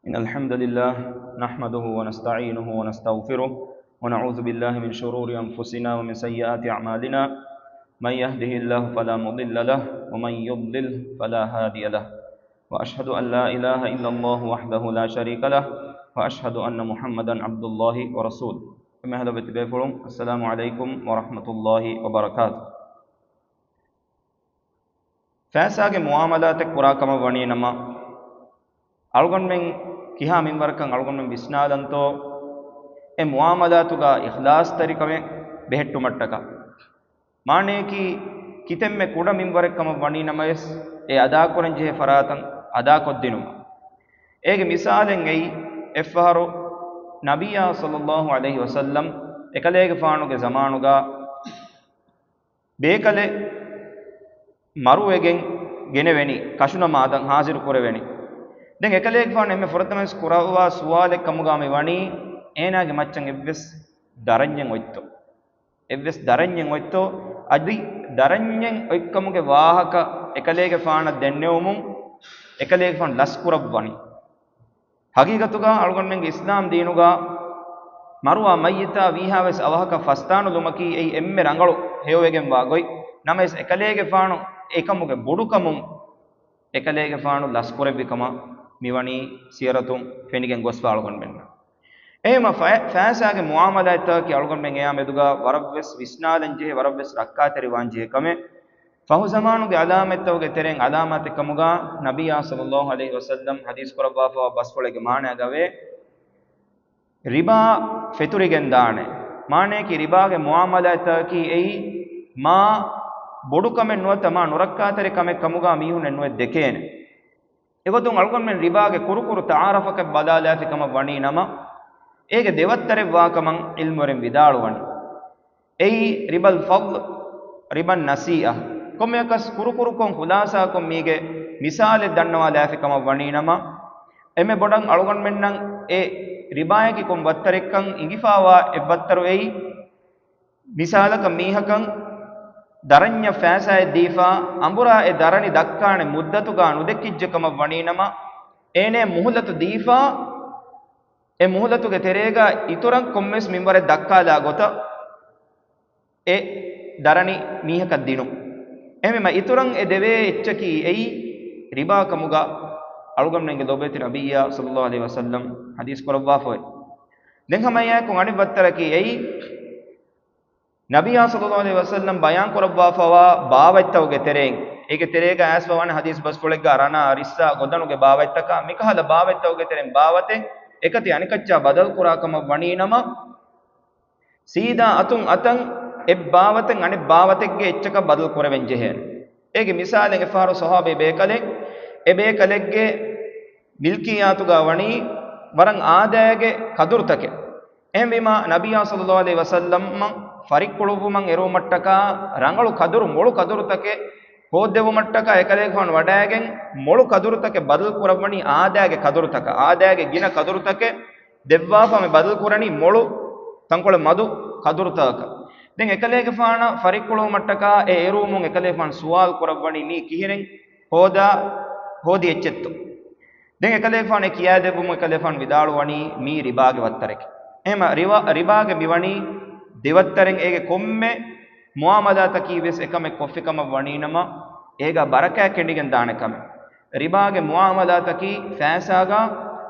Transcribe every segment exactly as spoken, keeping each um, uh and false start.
إن الحمد لله نحمده ونستعينه ونستغفره ونعوذ بالله من شرور أنفسنا ومن سيئات أعمالنا. من يهده الله فلا مضل له ومن يضلل فلا هادي له. وأشهد أن لا إله إلا الله وحده لا شريك له وأشهد أن محمدا عبد الله ورسوله. މެހެލް ބޭފުޅުން، السلام عليكم ورحمة الله وبركاته. ފައިސާގެ މުއާމަލާތެއް ކުރާ ކަމަށް ވަނީ ނަމަ، އަޅުގަނޑުމެން ކިހާ މިންވަރަކަށް އަޅުގަނޑުމެން ވިސްނާލަންތޯ އެ މުއާމަލާތުގަ އިޚްލާޞްތެރިކަމެއް ބެހެއްޓުމަށްޓަކާ؟ މާނަޔަކީ، ކިތަންމެ ކުޑަ މިންވަރެއް ކަމަށް ވަނީ ނަމަވެސް، އެ އަދާކުރަން ޖެހޭ ފަރާތަށް އަދާކޮށްދިނުމަށް. އޭގެ މިސާލެއް އެއީ، އެއްފަހަރު ނަބިއްޔާ ޞައްލައްލާހު ޢަލައިހި ވަސައްލަމް އެކަލޭގެފާނުގެ ޒަމާނުގަ ބޭކަލެއް މަރުވެގެން ގެނެވެނީ، ކަށުނަމާދަށް ހާޒިރު ކުރެވެނީ. ދެން އެކަލޭގެފާނު އެންމެ ފުރަތަމަވެސް ކުރައްވާ ސުވާލެއް ކަމުގަ މި ވަނީ، އޭނާގެ މައްޗަށް އެއްވެސް ދަރަންޏެއް އޮތްތޯ؟ އެއްވެސް ދަރަންޏެއް އޮތްތޯ؟ އަދި ދަރަންޏެއް އޮތްކަމުގެ ވާހަކަ އެކަލޭގެފާނަށް ދެންނެވުމުން އެކަލޭގެފާނު ލަސްކުރައްވަނީ. ހަގީގަތުގަ އަޅުގަނޑުމެންގެ އިސްލާމް ދީނުގަ މަރުވާ މައްޔިތާ ވީހާވެސް އަވަހަކަށް ފަސްދާނުލުމަކީ އެއީ އެންމެ ރަނގަޅު ހެޔޮވެގެންވާ ގޮތް. ނަމަވެސް އެކަލޭގެފާނު އެކަމުގެ ބޮޑުކަމުން އެކަލޭގެފާނު ލަސްކުރެއްވި ކަމަށް މިވަނީ ސިޔަރަތުން ފެނިގެން ގޮސްފަ އަޅުގަނޑުމެންނަށް. އެހެމަ ފައި-، ފައިސާގެ މުއާމަލާތްތަކަކީ އަޅުގަނޑުމެން އެއާ މެދުގަ ވަރަށްވެސް ވިސްނާލަން ޖެހޭ، ވަރަށްވެސް ރައްކާތެރިވާން ޖެހޭ ކަމެއް. ފަހު ޒަމާނުގެ އަލާމަތްތަކުގެ ތެރެއިން އަލާމާތެއް ކަމުގަ ނަބިއްޔާ ޞައްލައްލާހު ޢަލައިހި ވަސައްލަމް ޙަދީޘް ކުރައްވާފަވާ ބަސްފުޅެއްގެ މާނައިގަވޭ، ރިބާ ފެތުރިގެންދާނެ. މާނަޔަކީ ރިބާގެ މުއާމަލާތްތަކަކީ އެއީ މާ ބޮޑު ކަމެއް ނުވަތަ މާ ނުރައްކާތެރި ކަމެއް ކަމުގަ މީހުންނެއް ނުވެ ދެކޭނެ. އެގޮތުން އަޅުގަނޑުމެން ރިބާގެ ކުރުކުރު ތަޢާރަފަކަށް ބަލާލާފި ކަމަށް ވަނީ ނަމަ، އޭގެ ދެވައްތަރެއްވާ ކަމަށް ޢިލްމުވެރިން ވިދާޅުވަނީ. އެއީ ރިބަލް ފަޟްލު، ރިބަން ނަސީއަ. ކޮންމެއަކަސް ކުރުކުރުކޮށް ޚުލާޞާކޮށް މީގެ މިސާލެއް ދަންނަވާލާފި ކަމަށް ވަނީ ނަމަ، އެންމެ ބޮޑަށް އަޅުގަނޑުމެންނަށް އެ ރިބާޔަކީ ކޮން ވައްތަރެއްކަން އިނގިފާވާ އެއްވައްތަރު އެއީ، މިސާލަކަށް މީހަކަށް ދަރަންޏަށް ފައިސާއެއް ދީފާ، އަނބުރާ އެ ދަރަނި ދައްކާނެ މުއްދަތުގަ ނުދެއްކިއްޖެ ކަމަށް ވަނީ ނަމަ، އޭނަޔަށް މުހުލަތު ދީފާ، އެ މުހުލަތުގެ ތެރޭގަ އިތުރަށް ކޮންމެސް މިންވަރެއް ދައްކާލާ ގޮތަށް އެ ދަރަނި މީހަކަށް ދިނުން. އެހެންވީމަ އިތުރަށް އެ ދެވޭ އެއްޗަކީ އެއީ ރިބާ ކަމުގަ އަޅުގަނޑުމެންގެ ލޯބިވެތި ނަބިއްޔާ ޞައްލައްލާހު ޢަލައިހި ވަސައްލަމް ޙަދީޘް ކުރައްވާފަވޭ. ދެން ހަމައެއާއެކު އަނެއް ވައްތަރަކީ އެއީ، ނަބިއްޔާ ޞައްލައްލާހު ޢަލައިހި ވަސައްލަމް ބަޔާން ކުރައްވާފަވާ ބާވަތްތަކުގެ ތެރެއިން، އޭގެ ތެރޭގަ އައިސްފަވާނެ ޙަދީޘް ބަސްފުޅެއްގަ ރަނާ، ރިއްސާ، ގޮދަނުގެ ބާވަތްތަކާ، މިކަހަލަ ބާވަތްތަކުގެ ތެރެއިން ބާވަތެއް އެކަތި އަނެކައްޗާ ބަދަލު ކުރާ ކަމަށް ވަނީ ނަމަ، ސީދާ އަތުން އަތަށް އެއް ބާވަތެއް އަނެއް ބާވަތެއްގެ އެއްޗަކަށް ބަދަލު ކުރެވެން ޖެހޭނެ. އޭގެ މިސާލެއް އެއްފަހަރު ޞަޙާބީ ބޭކަލެއް، އެ ބޭކަލެއްގެ މިލްކިއްޔާތުގަ ވަނީ ވަރަށް އާދައިގެ ކަދުރުތަކެއް. އެހެންވީމާ، ނަބިއްޔާ ޞައްލައްލާހު ޢަލައިހި ވަސައްލަމަށް ފަރިއްކުޅުއްވުމަށް އެރުވުމަށްޓަކާ، ރަނގަޅު ކަދުރު، މޮޅު ކަދުރުތަކެއް ހޯއްދެވުމަށްޓަކާ އެކަލޭގެފާނު ވަޑައިގެން، މޮޅު ކަދުރުތަކެއް ބަދަލު ކުރައްވަނީ އާދައިގެ ކަދުރުތަކަށް، އާދައިގެ ގިނަ ކަދުރުތަކެއް ދެއްވާފަ މި ބަދަލު ކުރަނީ މޮޅު ތަންކޮޅެއް މަދު ކަދުރުތަކަކަށް. ދެން އެކަލޭގެފާނަށް ފަރިއްކުޅުވުމަށްޓަކާ އެ އެރުވުމުން އެކަލޭގެފާނު ސުވާލު ކުރައްވަނީ މީ ކިހިނެއް ހޯދާ، ހޯދި އެއްޗެއްތޯ؟ ދެން އެކަލޭގެފާނު އެ ކިޔާދެއްވުމުން އެކަލޭގެފާނު ވިދާޅުވަނީ މީ ރިބާގެ ވައްތަރެކޭ. އެހެމަ ރިބާ، ރިބާގެ މިވަނީ ދެވައްތަރެއް، އޭގެ ކޮންމެ މުއާމަލާތަކީ ވެސް އެކަމެއް ކޮށްފި ކަމަށް ވަނީ ނަމަ، އޭގަ ބަރަކާތް ކެނޑިގެން ދާނެ ކަމެއް. ރިބާގެ މުއާމަލާތަކީ ފައިސާގަ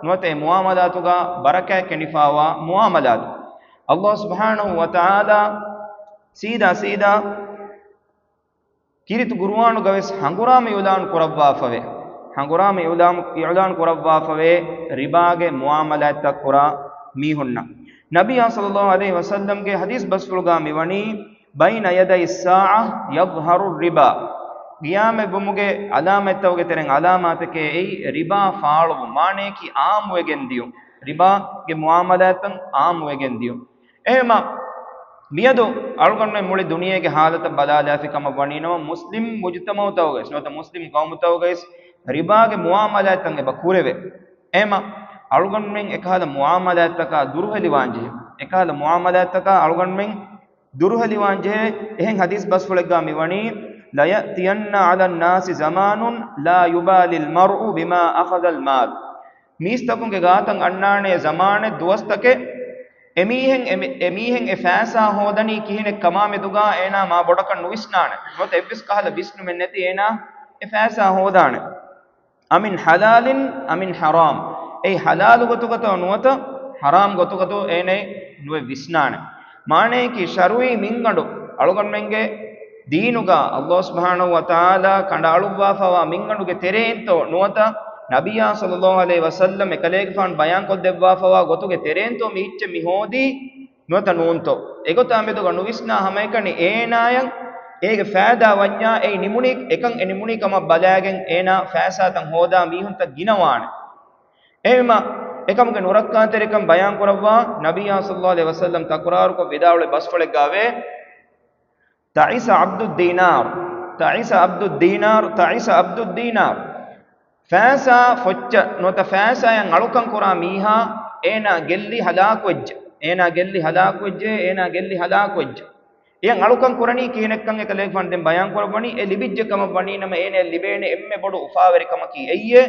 ނުވަތަ އެ މުއާމަލާތުގަ ބަރަކާތް ކެނޑިފާވާ މުއާމަލާތު. ﷲ ސުބްޙާނަހޫ ވަތަޢާލާ ސީދާ ސީދާ ކީރިތި ޤުރުއާނުގަވެސް ހަނގުރާމަ އިޢުލާން ކުރައްވާފަވޭ. ހަނގުރާމަ އިޢުލާން، އިޢުލާން ކުރައްވާފަވޭ ރިބާގެ މުއާމަލާތްތައް ކުރާ މީހުންނަށް. ނަބިއްޔާ ޞައްލައްލާހު ޢަލައިހި ވަސައްލަމްގެ ޙަދީޘް ބަސްފުޅުގަ މިވަނީ، بين يدي الساعة يظهر الربا. ޤިޔާމަތްވުމުގެ ޢަލާމަތްތަކުގެ ތެރެއިން ޢަލާމާތެކޭ އެއީ ރިބާ ފާޅުވުން، މާނަޔަކީ ޢާއްމުވެގެން ދިޔުން. ރިބާގެ މުއާމަލާތްތައް ޢާއްމުވެގެން ދިޔުން. އެހެމަ މިއަދު އަޅުގަނޑުމެން މުޅި ދުނިޔޭގެ ޙާލަތަށް ބަލާލާފި ކަމަށް ވަނީ ނަމަ، މުސްލިމް މުޖުތަމަޢުތަކުގައި ނުވަތަ މުސްލިމް ޤައުމުތަކުގައި ރިބާގެ މުއާމަލާތްތައް އެބަ ކުރެވޭ. އެހެމަ އަޅުގަނޑުމެން އެކަހަލަ މުއާމަލާތްތަކާ ދުރުހެލިވާންޖެހޭ. އެކަހަލަ މުއާމަލާތްތަކާ އަޅުގަނޑުމެން ދުރުހެލިވާންޖެހޭ. އެހެން ޙަދީޘް ބަސްފުޅެއްގަ މިވަނީ، ليأتين على الناس زمان لا يبالي المرء بما أخذ المال. މީސްތަކުންގެ ގާތަށް އަންނާނޭ ޒަމާނެއް ދުވަސްތަކެއް، އެމީހެން އެ މި-، އެމީހެން އެ ފައިސާ ހޯދަނީ ކިހިނެއް ކަމާ މެދުގާ އޭނާ މާ ބޮޑަކަށް ނުވިސްނާނެ. ނުވަތަ އެއްވެސް ކަހަލަ ވިސްނުމެއް ނެތި އޭނާ އެ ފައިސާ ހޯދާނެ. އަމިން ޙަލާލިން އަމިން ޙަރާމް. އެއީ ޙަލާލު ގޮތުގަތޯ ނުވަތަ ޙަރާމް ގޮތުގަތޯ އޭނައެއް ނުވެ ވިސްނާނެ. މާނަޔަކީ ޝަރުޢީ މިންގަނޑު އަޅުގަނޑުމެންގެ ދީނުގަ ﷲ ސުބްޙާނަހޫ ވަތަޢާލާ ކަނޑައަޅުއްވާފަވާ މިންގަނޑުގެ ތެރެއިންތޯ ނުވަތަ ނަބިއްޔާ ޞައްލަﷲ ޢަލައިހި ވަސައްލަމް އެކަލޭގެފާނު ބަޔާންކޮށްދެއްވާފަވާ ގޮތުގެ ތެރެއިންތޯ މި އެއްޗެއް މި ހޯދީ ނުވަތަ ނޫންތޯ؟ އެގޮތާ މެދުގަ ނުވިސްނާ ހަމައެކަނި އޭނާޔަށް އޭގެ ފައިދާ ވަންޏާ އެއީ ނިމުނީ އެކަން އެ ނިމުނީ ކަމަށް ބަލާގެން އޭނާ ފައިސާތައް ހޯދާ މީހުންތައް ގިނަވާނެ. އެހެންވީމަ އެކަމުގެ ނުރައްކާތެރިކަން ބަޔާން ކުރައްވާ ނަބިއްޔާ ޞައްލަﷲ ޢަލައިހި ވަސައްލަމް ތަކުރާރުކޮށް ވިދާޅުވި ބަސްފުޅެއްގައެވެ. ތަޢިސަ ޢަބްދުއްދީނާރު، ތަޢިސަ ޢަބްދުއްދީނާރު، ތަޢިސަ ޢަބްދުއްދީނާރު. ފައިސާ ފޮއްޗަށް ނުވަތަ ފައިސާޔަށް އަޅުކަން ކުރާ މީހާ އޭނާ ގެއްލި ހަލާކުވެއްޖެ. އޭނާ ގެއްލި ހަލާކުވެއްޖެ. އޭނާ ގެއްލި ހަލާކުވެއްޖެ. އެޔަށް އަޅުކަން ކުރަނީ ކިހިނެއްކަން އެކަލޭގެފާނު ދެން ބަޔާން ކުރައްވަނީ، އެ ލިބިއްޖެ ކަމަށް ވަނީ ނަމަ އޭނަޔަށް ލިބޭނެ އެންމެ ބޮޑު އުފާވެރިކަމަކީ އެއްޔޭ.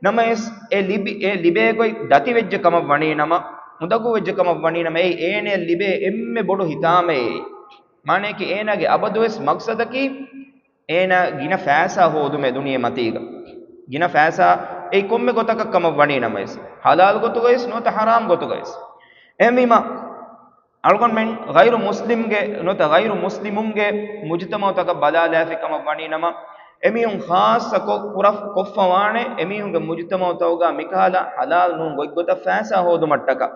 ނަމަވެސް އެ ލިބި، އެ ލިބޭ ގޮތް ދަތިވެއްޖެ ކަމަށް ވަނީ ނަމަ، އުނދަގޫވެއްޖެ ކަމަށް ވަނީ ނަމަ، އެއީ އޭނަޔަށް ލިބޭ އެންމެ ބޮޑު ހިތާމައެއް. މާނަޔަކީ އޭނާގެ އަބަދުވެސް މަގްސަދަކީ އޭނާ ގިނަ ފައިސާ ހޯދުމޭ ދުނިޔެ މަތީގަ. ގިނަ ފައިސާ އެއީ ކޮންމެ ގޮތަކަށް ކަމަށް ވަނީ ނަމަވެސް، ޙަލާލު ގޮތުގައިސް ނުވަތަ ޙަރާމް ގޮތުގައިސް. އެހެންވީމަ، އަޅުގަނޑުމެން ޣައިރު މުސްލިމްގެ ނުވަތަ ޣައިރު މުސްލިމުންގެ މުޖުތަމަޢުތަކަށް ބަލާލާފި ކަމަށް ވަނީ ނަމަ، އެމީހުން ޚާއްޞަކޮށް ކުރަ-، ކޮށްފަވާނެ އެމީހުންގެ މުޖުތަމަޢުތަކުގަ މިކަހަލަ ޙަލާލު ނޫން ގޮތްގޮތަށް ފައިސާ ހޯދުމަށްޓަކާ.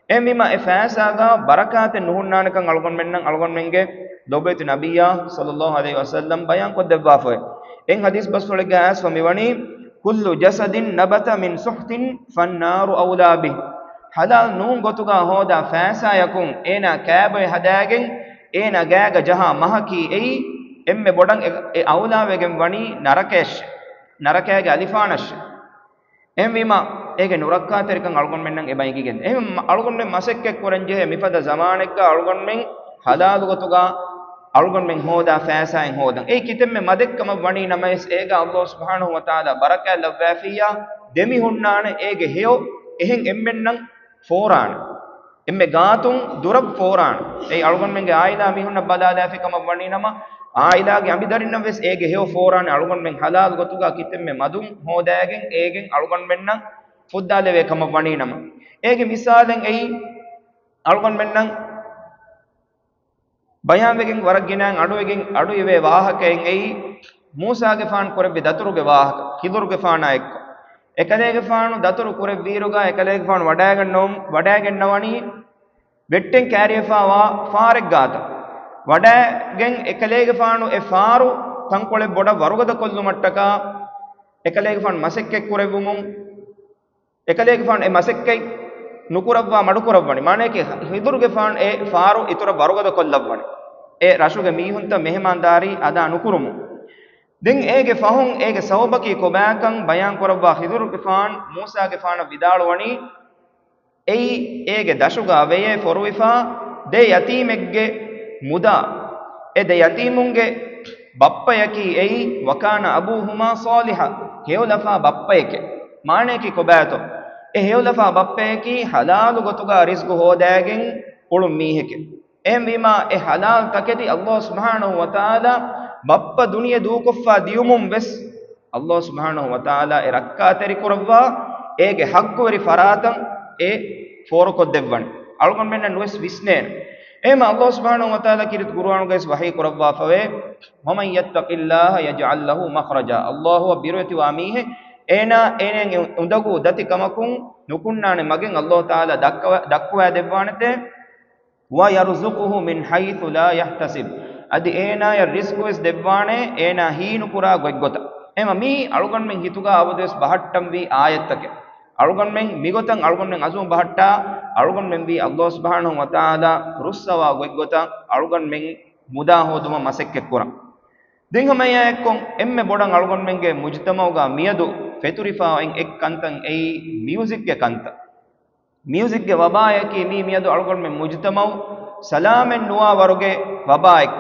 އެހެންވީމަ އެ ފައިސާގަ ބަރަކާތެއް ނުހުންނާނެކަން އަޅުގަނޑުމެންނަށް އަޅުގަނޑުމެންގެ ލޮބުވެތި ނަބިއްޔާ ޞައްލަﷲ ޢަލައިހި ވަސައްލަމް ބަޔާންކޮށްދެއްވާފައެވެ. އެއް ޙަދީޘް ބަސްފުޅެއްގަ އައިސްފަ މިވަނީ، كل جسد نبت من سحت فالنار أولى به. ޙަލާލް ނޫން ގޮތުގަ ހޯދާ ފައިސާޔަކުން އޭނާ ކާބޮއެ ހަދާގެން އޭނާ ގާގަ ޖަހާ މަހަކީ އެއީ އެންމެ ބޮޑަށް އެ، އެ އައުލާވެގެން ވަނީ ނަރަކަޔަށެ، ނަރަކައިގެ އަލިފާނަށެ. އެހެންވީމަ، އޭގެ ނުރައްކާތެރިކަން އަޅުގަނޑުމެންނަށް އެބަ އެނގިގެން. އެހެން އަޅުގަނޑުމެން މަސައްކަތް ކުރަން ޖެހޭ މިފަދަ ޒަމާނެއްގަ އަޅުގަނޑުމެން ޙަލާލު ގޮތުގަ އަޅުގަނޑުމެން ހޯދާ ފައިސާއިން ހޯދަން. އެއީ ކިތަންމެ މަދެއްކަމަށް ވަނީ ނަމަވެސް، އޭގަ ﷲ ސުބްޙާނަހޫ ވަތަޢާލާ ބަރަކާތް ލައްވައިފިއްޔާ، ދެމިހުންނާނެ އޭގެ ހެޔޮ އެހެން އެންމެންނަށް ފޯރާނެ. އެންމެ ގާތުން ދުރަށް ފޯރާނެ. އެއީ އަޅުގަނޑުމެންގެ އާއިލާ މީހުންނަށް ބަލާލާފި ކަމަށް ވަނީ ނަމަ، އާއިލާގެ އަނބިދަރިންނަށް ވެސް އޭގެ ހެޔޮ ފޯރާނެ އަޅުގަނޑުމެން ޙަލާލު ގޮތުގަ ކިތަންމެ މަދުން ހޯދާގެން އޭގެން އަޅުގަނޑުމެންނަށް ފުއްދާލެވޭ ކަމަށް ވަނީ ނަމަ. އޭގެ މިސާލެއް އެއީ އަޅުގަނޑުމެންނަށް ބަޔާންވެގެން ވަރަށް ގިނައިން އަޑުއިވޭ ވާހަކައެއް އެއީ، މޫސާގެފާނު ކުރެއްވި ދަތުރުގެ ވާހަކަ، ޚިޟުރުގެފާނާ އެއްކޮށް. އެކަލޭގެފާނު ދަތުރު ކުރެއްވިއިރުގަ އެކަލޭގެފާނު ވަޑައިގަންނަވަން، ވަޑައިގެންނަވަނީ ވެއްޓެން ކާރިވެފާވާ ފާރެއް ގާތަށް. ވަޑައިގެން އެކަލޭގެފާނު އެ ފާރު ތަންކޮޅެއް ބޮޑަށް ވަރުގަދަ ކޮށްލުމަށްޓަކާ އެކަލޭގެފާނު މަސައްކަތް ކުރެއްވުމުން، އެކަލޭގެފާނު އެ މަސައްކަތް ނުކުރައްވާ މަޑުކުރައްވަނީ. މާނަޔަކީ، ޚިޟުރުގެފާނު އެ ފާރު އިތުރަށް ވަރުގަދަ ކޮށްލައްވަނީ، އެ ރަށުގެ މީހުންތައް މެހެމާންދާރީ އަދާ ނުކުރުމުން. ދެން އޭގެ ފަހުން އޭގެ ސަބަބަކީ ކޮބާކަން ބަޔާން ކުރައްވާ، ޚިޟުރުގެފާނު މޫސާގެފާނަށް ވިދާޅުވަނީ، އެއީ އޭގެ ދަށުގަ ވެޔޭ ފޮރުވިފާ ދެ ޔަތީމެއްގެ މުދާ. އެ ދެ ޔަތީމުންގެ ބައްޕަޔަކީ އެއީ، وكان أبوهما صالحا، ހެޔޮލަފާ ބައްޕައެކެ. މާނަޔަކީ ކޮބާތޯ؟ އެ ހެޔޮލަފާ ބައްޕަޔަކީ ޙަލާލު ގޮތުގަ ރިޒްގު ހޯދާގެން އުޅުން މީހެކެ. އެހެންވީމާ، އެ ޙަލާލް ތަކެތި ﷲ ސުބްޙާނަހޫ ވަތަޢާލާ ބައްޕަ ދުނިޔެ ދޫކޮށްފާ ދިޔުމުން ވެސް، ﷲ ސުބްޙާނަހޫ ވަތަޢާލާ އެ ރައްކާތެރިކުރައްވާ، އޭގެ ޙައްޤުވެރި ފަރާތަށް އެ ފޯރުކޮށްދެއްވަން އަޅުގަނޑުމެންނަށް ނުވެސް ވިސްނޭނެ. އެހެން ﷲ ސުބްޙާނަހޫ ވަތަޢާލާ ކީރިތި ޤުރުއާނުގައި ވަޙީ ކުރައްވާފަވޭ، ومن يتق الله يجعل له مخرجا. ﷲ އަށް ބިރުވެތިވާ މީހެއް، އޭނާ އޭނާގެ އުނދަގޫ ދަތި ކަމަކުން ނުކުންނާނެ މަގެއް ﷲ ތަޢާލާ ދައްކަވަ-، ދައްކުވައިދެއްވާނެތޭ. ويرزقه من حيث لا يحتسب. އަދި އޭނާޔަށް ރިޒްޤުވެސް ދެއްވާނެ އޭނާ ހީނުކުރާ ގޮތްގޮތަށް. އެމަ މީ އަޅުގަނޑުމެން ހިތުގަ އަބަދުވެސް ބަހައްޓަންވީ އާޔަތްތަކެއް. އަޅުގަނޑުމެން މިގޮތަށް އަޅުގަނޑުމެން އަޒުމް ބަހައްޓާ، އަޅުގަނޑުމެންވީ ﷲ ސުބްޙާނަހޫ ވަތަޢާލާ ރުއްސަވާ ގޮތްގޮތަށް އަޅުގަނޑުމެން މުދާ ހޯދުމަށް މަސައްކަތްކުރަން. ދެން ހަމަ އެއާއެއްކޮށް އެންމެ ބޮޑަށް އަޅުގަނޑުމެންގެ މުޖުތަމަޢުގަ މިއަދު ފެތުރިފާ އޮތް އެއް ކަންތައް އެއީ މިއުޒިކްގެ ކަންތައް. މިއުޒިކްގެ ވަބާޔަކީ މީ މިއަދު އަޅުގަނޑުމެން މުޖުތަމަޢު ސަލާމަތް ނުވާ ވަރުގެ ވަބާއެއް.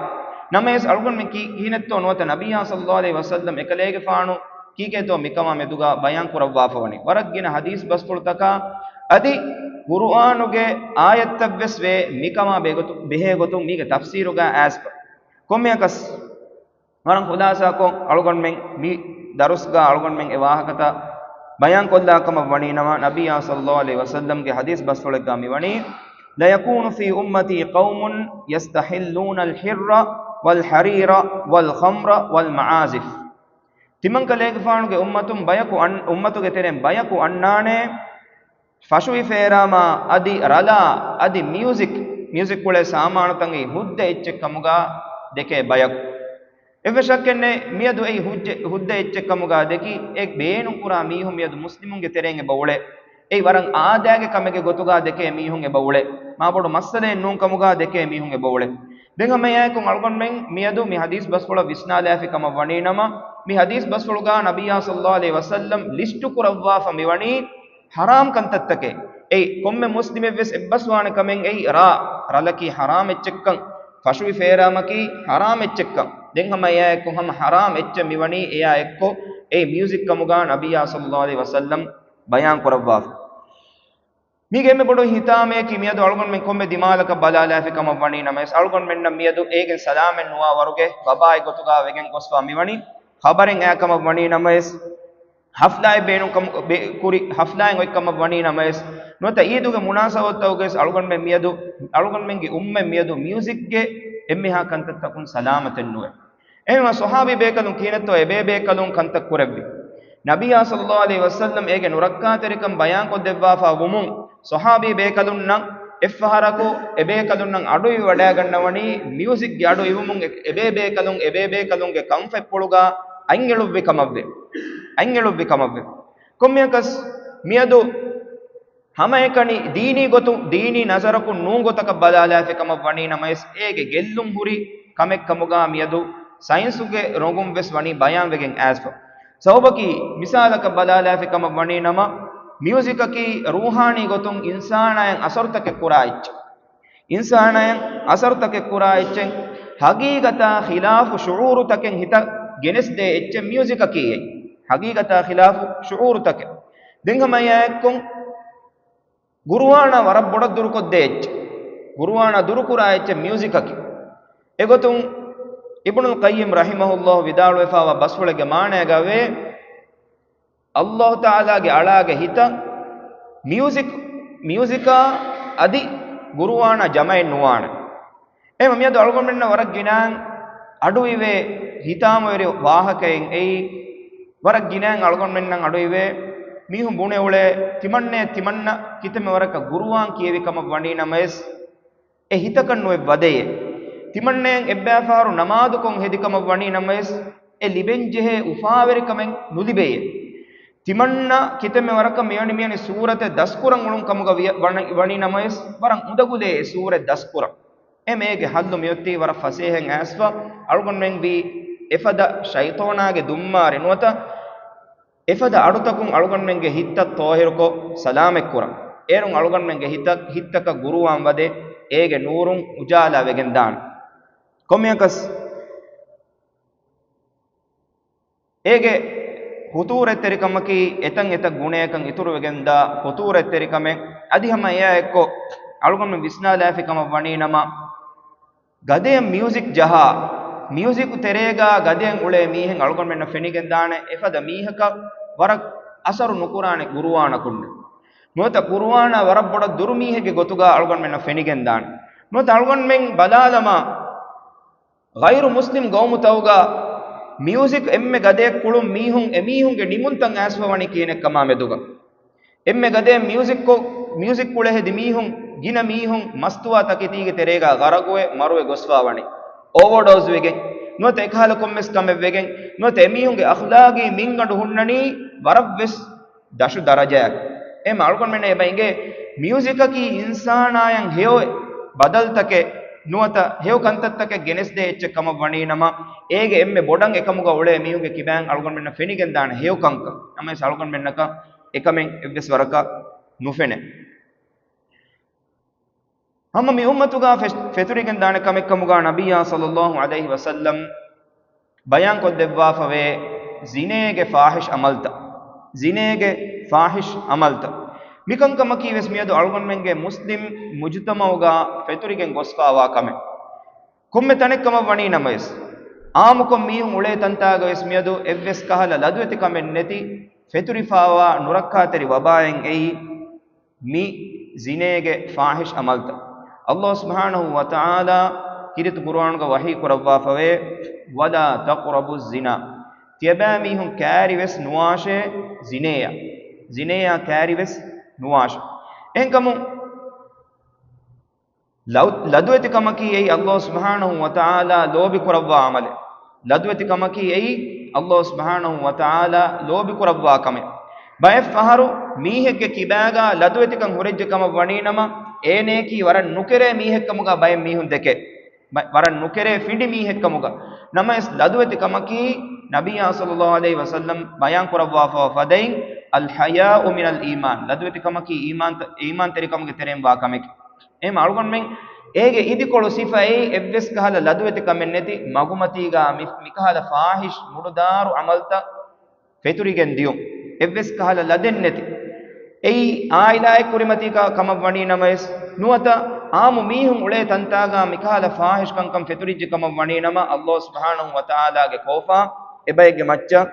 ނަމަވެސް އަޅުގަނޑުމެން ކި-، ކިހިނެއްތޯ ނުވަތަ ނަބިއްޔާ ޞައްލަﷲ ޢަލައިހި ވަސައްލަމް އެކަލޭގެފާނު ކީކޭތޯ މިކަމާ މެދުގަ ބަޔާން ކުރައްވާފަ ވަނީ؟ ވަރަށް ގިނަ ޙަދީޘް ބަސްފުޅުތަކާ އަދި ޤުރުއާނުގެ އާޔަތްތައްވެސް ވޭ މިކަމާ ބެގޮތު-، ބެހޭ ގޮތުން މީގެ ތަފްސީރުގަ އައިސްފަ. ކޮންމެއަކަސް ވަރަށް ޚުލާސާކޮށް އަޅުގަނޑުމެން މި ދަރުސްގަ އަޅުގަނޑުމެން އެ ވާހަކަތައް ބަޔާން ކޮށްލާ ކަމަށް ވަނީ ނަމަ، ނަބިއްޔާ ޞައްލައްލާހު ޢަލައިހި ވަސައްލަމްގެ ޙަދީޘް ބަސްފުޅެއްގަ މިވަނީ، ليكون في أمتي قوم يستحلون الحر والحرير والخمر والمعازف. ތިމަންކަލޭގެފާނުގެ އުއްމަތުން ބަޔަކު އަން-، އުއްމަތުގެ ތެރެއިން ބަޔަކު އަންނާނެ، ފަށުވި ފޭރާމާ އަދި ރަލާ އަދި މިއުޒިކް، މިއުޒިކް ކުޅޭ ސާމާނުތަކުގެ ހުއްދަ އެއްޗެއް ކަމުގަ ދެކޭ ބަޔަކު. އެއްވެސް ޝައްކެއް ނެތް، މިއަދު އެއީ ހުއްޖެ-، ހުއްދަ އެއްޗެއް ކަމުގަ ދެކި، އެ ބޭނުން ކުރާ މީހުން މިއަދު މުސްލިމުންގެ ތެރެއިން އެބަ އުޅޭ. އެއީ ވަރަށް އާދައިގެ ކަމެއްގެ ގޮތުގަ ދެކޭ މީހުން އެބަ އުޅޭ. މާބޮޑު މައްސަލައެއް ނޫން ކަމުގަ ދެކޭ މީހުން އެބަ އުޅޭ. ދެން ހަމައެއާއެކު އަޅުގަނޑުމެން މިއަދު މި ޙަދީޘް ބަސްފުޅަށް ވިސްނާލާފި ކަމަށް ވަނީ ނަމަ، މި ޙަދީޘް ބަސްފުޅުގަ ނަބިއްޔާ ޞައްލައްލާހު ޢަލައިހި ވަސައްލަމް ލިސްޓު ކުރައްވާފަ މިވަނީ ޙަރާމް ކަންތައްތަކެއް. އެއީ ކޮންމެ މުސްލިމެއްވެސް އެއްބަސްވާނެ ކަމެއް އެއީ ރާ، ރަލަކީ ޙަރާމް އެއްޗެއްކަން، ފަށުވި ފޭރާމަކީ ޙަރާމް އެއްޗެއްކަން. ދެން ހަމަ އެއާއެކު ހަމަ ޙަރާމް އެއްޗެއް މިވަނީ އެއާ އެއްކޮށް އެއީ މިއުޒިކް ކަމުގަ ނަބިއްޔާ ޞައްލައްލާހު ޢަލައިހި ވަސައްލަމް ބަޔާން ކުރައްވާފަ. މީގެ އެންމެ ބޮޑު ހިތާމަޔަކީ މިއަދު އަޅުގަނޑުމެން ކޮންމެ ދިމާލަކަށް ބަލާލާފި ކަމަށް ވަނީ ނަމަވެސް، އަޅުގަނޑުމެންނަށް މިއަދު އޭގެން ސަލާމަތް ނުވާ ވަރުގެ ވަބާއެއް ގޮތުގަ ވެގެން ގޮސްފަ މިވަނީ. ޚަބަރެއް އައި ކަމަށް ވަނީ ނަމަވެސް، ޙަފްލާއެއް ބޭނުން ކަމަށް ބޭ-، ކުރި ޙަފްލާއެއް އޮތް ކަމަށް ވަނީ ނަމަވެސް، ނުވަތަ ޢީދުގެ މުނާސަބަތުތަކުގަވެސް އަޅުގަނޑުމެން މިއަދު އަޅުގަނޑުމެންގެ އުއްމަތް މިއަދު މިއުޒިކްގެ އެންމެހާ ކަންތައްތަކުން ސަލާމަތެއް ނުވޭ. އެހެންވީމަ ޞަޙާބީ ބޭކަލުން ކިހިނެއްތޯ އެބޭބޭކަލުން ކަންތައް ކުރެއްވި؟ ނަބިއްޔާ ޞައްލައްލާހު ޢަލައިހި ވަސައްލަމް އޭގެ ނުރައްކާތެރިކަން ބަޔާންކޮށްދެއްވާފަ ވުމުން، ޞަޙާބީ ބޭކަލުންނަށް އެއްފަހަރަކު އެބޭކަލުންނަށް އަޑުއިވިވަޑައިގަންނަވަނީ މިއުޒިކްގެ އަޑު އިވުމުން އެ-، އެބޭބޭކަލުން އެބޭބޭކަލުންގެ ކަންފަތްޕުޅުގަ އަތްއެޅުއްވި ކަމަށްވެ. އަތްއެޅުއްވި ކަމަށްވެ. ކޮންމެއަކަސް މިއަދު ހަމައެކަނި ދީނީ ގޮތުން، ދީނީ ނަޒަރަކުން ނޫން ގޮތަކަށް ބަލާލާފި ކަމަށް ވަނީ ނަމަވެސް، އޭގެ ގެއްލުން ހުރި ކަމެއް ކަމުގަ މިއަދު ސައިންސުގެ ރޮނގުން ވެސް ވަނީ ބަޔާންވެގެން އައިސްފަ. ސަބަބަކީ، މިސާލަކަށް ބަލާލާފި ކަމަށް ވަނީ ނަމަ، މިއުޒިކަކީ ރޫޙާނީ ގޮތުން އިންސާނާޔަށް އަސަރުތަކެއް ކުރާ އެއްޗެއް. އިންސާނާޔަށް އަސަރުތަކެއް ކުރާ އެއްޗެއް، ޙަޤީޤަތާ ޚިލާފު ޝުޢޫރުތަކެއް ހިތަށް ގެނެސްދޭ އެއްޗެއް މިއުޒިކަކީ އެއީ. ޙަޤީޤަތާ ޚިލާފު ޝުޢޫރުތަކެއް. ދެން ހަމަ އެއާއެއްކޮށް، ގުރުއާނާ ވަރަށް ބޮޑަށް ދުރުކޮށްދޭ އެއްޗެއް. ގުރުއާނާ ދުރުކުރާ އެއްޗެއް މިއުޒިކަކީ. އެގޮތުން އިބްނުލް ޤައްޔިމް ރަޙިމަހުﷲ ވިދާޅުވެފައިވާ ބަސްފުޅެއްގެ މާނައިގައިވޭ، ﷲ ތަޢާލާގެ އަޅާގެ ހިތަށް މިއުޒިކް، މިއުޒިކާ އަދި ގުރުއާނާ ޖަމައެއް ނުވާނެ. އެހެންވެ، މިއަދު އަޅުގަނޑުމެންނަށް ވަރަށް ގިނައިން އަޑުއިވޭ ހިތާމަވެރި ވާހަކައެއް އެއީ، ވަރަށް ގިނައިން އަޅުގަނޑުމެންނަށް އަޑުއިވޭ މީހުން ބުނެ އުޅޭ، ތިމަންނަޔަށް ތިމަންނަ ކިތަންމެ ވަރަކަށް ގުރުއާން ކިޔެވި ކަމަށް ވަނީ ނަމަވެސް، އެ ހިތަކަށް ނުއެއް ވަދެޔޭ. ތިމަންނަޔަށް އެއްބައިފަހަރު ނަމާދުކޮށް ހެދި ކަމަށް ވަނީ ނަމަވެސް، އެ ލިބެންޖެހޭ އުފާވެރިކަމެއް ނުލިބެޔޭ. ތިމަންނަ ކިތަންމެ ވަރަކަށް މިވަނީ މިވަނީ ސޫރަތެއް ދަސްކުރަން އުޅުން ކަމުގަ ވިޔަ-، ވަނީ، ވަނީ ނަމަވެސް، ވަރަށް އުނދަގުލޭ އެ ސޫރަތް ދަސްކުރަން. އެ މޭގެ ހައްލު މިއޮތީ ވަރަށް ފަސޭހައިން އައިސްފަ، އަޅުގަނޑުމެން ވީ އެފަދަ ޝައިޠޯނާގެ ދުންމާރި ނުވަތަ އެފަދަ އަޑުތަކުން އަޅުގަނޑުމެންގެ ހިތްތައް ޠާހިރުކޮށް ސަލާމަތްކުރަން. އޭރުން އަޅުގަނޑުމެންގެ ހިތަށް، ހިތްތަކަށް ގުރުއާން ވަދެ، އޭގެ ނޫރުން އުޖާލާ ވެގެންދާނެ. ކޮންމެއަކަސް އޭގެ ޚުޠޫރަތްތެރިކަމަކީ އެތަން އެތައް ގުނަޔަކަށް އިތުރުވެގެންދާ ޚުޠޫރަތްތެރިކަމެއް. އަދި ހަމަ އެއާ އެއްކޮށް އަޅުގަނޑުމެން ވިސްނާލާފި ކަމަށް ވަނީ ނަމަ، ގަދަޔަށް މިއުޒިކް ޖަހާ، މިއުޒިކު ތެރޭގަ ގަދަޔަށް އުޅޭ މީހެއް އަޅުގަނޑުމެންނަށް ފެނިގެންދާނެ އެފަދަ މީހަކަށް ވަރަށް އަސަރު ނުކުރާނެ ގުރުއާނަކުންނެއް. ނުވަތަ ގުރުއާނާ ވަރަށް ބޮޑަށް ދުރު މީހެއްގެ ގޮތުގަ އަޅުގަނޑުމެންނަށް ފެނިގެންދާނެ. ނުވަތަ އަޅުގަނޑުމެން ބަލާލަމާ، ޣައިރު މުސްލިމް ގައުމުތަކުގަ މިއުޒިކް އެންމެ ގަދަޔަށް ކުޅުން މީހުން، އެމީހުންގެ ނިމުންތައް އައިސްފަ ވަނީ ކިހިނެއްކަމާ މެދުގަ. އެންމެ ގަދަޔަށް މިއުޒިކް ކޮ-، މިއުޒިކް ކުޅެ ހެދި މީހުން، ގިނަ މީހުން މަސްތުވާ ތަކެތީގެ ތެރޭގަ ޣަރަގުވެ، މަރުވެ ގޮސްފަ ވަނީ. އޯވަރޑޯޒް ވެގެން، ނުވަތަ އެކަހަލަ ކޮންމެސް ކަމެއް ވެގެން، ނުވަތަ އެމީހުންގެ އަޚްލާގީ މިންގަނޑު ހުންނަނީ ވަރަށްވެސް ދަށު ދަރަޖައަކަށް. އެހެން އަޅުގަނޑުމެންނަށް އެބަ އެނގޭ، މިއުޒިކަކީ އިންސާނާޔަށް ހެޔޮ ބަދަލުތަކެއް ނުވަތަ ހެޔޮ ކަންތައްތަކެއް ގެނެސްދޭ އެއްޗެއް ކަމަށް ވަނީ ނަމަ، އޭގެ އެންމެ ބޮޑަށް އެކަމުގަ އުޅޭ މީހުންގެ ކިބައިން އަޅުގަނޑުމެންނަށް ފެނިގެންދާނެ ހެޔޮ ކަންކަން. ނަމަވެސް އަޅުގަނޑުމެންނަކަށް އެކަމެއް އެއްވެސް ވަރަކަށް ނުފެނޭ. ހަމަ މި އުއްމަތުގަ ފެ-، ފެތުރިގެންދާނެ ކަމެއްކަމުގަ ނަބިއްޔާ ޞައްލައްލާހު ޢަލައިހި ވަސައްލަމް ބަޔާންކޮށްދެއްވާފަވޭ. ޒިނޭގެ ފާޙިޝް ޢަމަލްތައް. ޒިނޭގެ ފާޙިޝް ޢަމަލްތައް. މިކަންކަމަކީ ވެސް މިއަދު އަޅުގަނޑުމެންގެ މުސްލިމް މުޖުތަމަޢުގަ ފެތުރިގެން ގޮސްފާވާ ކަމެއް. ކޮންމެ ތަނެއްކަމަށް ވަނީ ނަމަވެސް، ޢާއްމުކޮށް މީހުން އުޅޭ ތަންތާގަ ވެސް މިއަދު އެއްވެސް ކަހަލަ ލަދުވެތި ކަމެއް ނެތި، ފެތުރިފާވާ ނުރައްކާތެރި ވަބާއެއް އެއީ، މި ޒިނޭގެ ފާޙިޝް ޢަމަލްތައް. ﷲ ސުބްޙާނަހޫ ވަތަޢާލާ ކީރިތި ޤުރުއާނުގަ ވަޙީ ކުރައްވާފަވޭ، "ولا تقربوا الزنا." ތިޔަބައިމީހުން ކައިރިވެސް ނުވާށޭ ޒިނޭއަށް. ޒިނޭއާ ކައިރިވެސް ނުވާށޭ. އެހެންކަމުން، ލަދު-، ލަދުވެތިކަމަކީ އެއީ ﷲ ސުބްޙާނަހޫ ވަތަޢާލާ ލޯބިކުރައްވާ ޢަމަލެއް. ލަދުވެތިކަމަކީ އެއީ ﷲ ސުބްޙާނަހޫ ވަތަޢާލާ ލޯބިކުރައްވާ ކަމެއް. ބައެއް ފަހަރު މީހެއްގެ ކިބާގަ ލަދުވެތިކަން ހުރެއްޖެ ކަމަށް ވަނީ ނަމަ، އޭނަޔަކީ ވަރަށް ނުކެރޭ މީހެއްކަމުގަ ބައެއް މީހުން ދެކޭ. ބަ-، ވަރަށް ނުކެރޭ ފިނޑި މީހެއްކަމުގަ. ނަމަވެސް ލަދުވެތި ކަމަކީ ނަބިއްޔާ ޞައްލައްލާހު ޢަލައިހި ވަސައްލަމް ބަޔާން ކުރައްވާފަވާ ފަދައިން، "الحياء من الإيمان." ލަދުވެތި ކަމަކީ އީމާންތަ-، އީމާންތެރިކަމުގެ ތެރެއިން ވާ ކަމެކޭ. އެހެން އަޅުގަނޑުމެން އޭގެ އިދިކޮޅު ސިފައެއް އެއްވެސް ކަހަލަ ލަދުވެތި ކަމެއް ނެތި މަގުމަތީގަ މި-، މިކަހަލަ ފާޙިޝް މުޑުދާރު ޢަމަލްތައް ފެތުރިގެން ދިޔުން. އެއްވެސް ކަހަލަ ލަދެއް ނެތި. އެއީ ޢާއިލާއެއް ކުރިމަތީ ކަ-، ކަމަށް ވަނީ ނަމަވެސް ނުވަތަ ޢާއްމު މީހުން އުޅޭ ތަންތާގަ މިކަހަލަ ފާޙިޝް ކަންކަން ފެތުރިއްޖެ ކަމަށް ވަނީ ނަމަ، ﷲ ސުބްޙާނަހޫ ވަތަޢާލާގެ ކޯފާ އެބައެއްގެ މައްޗަށް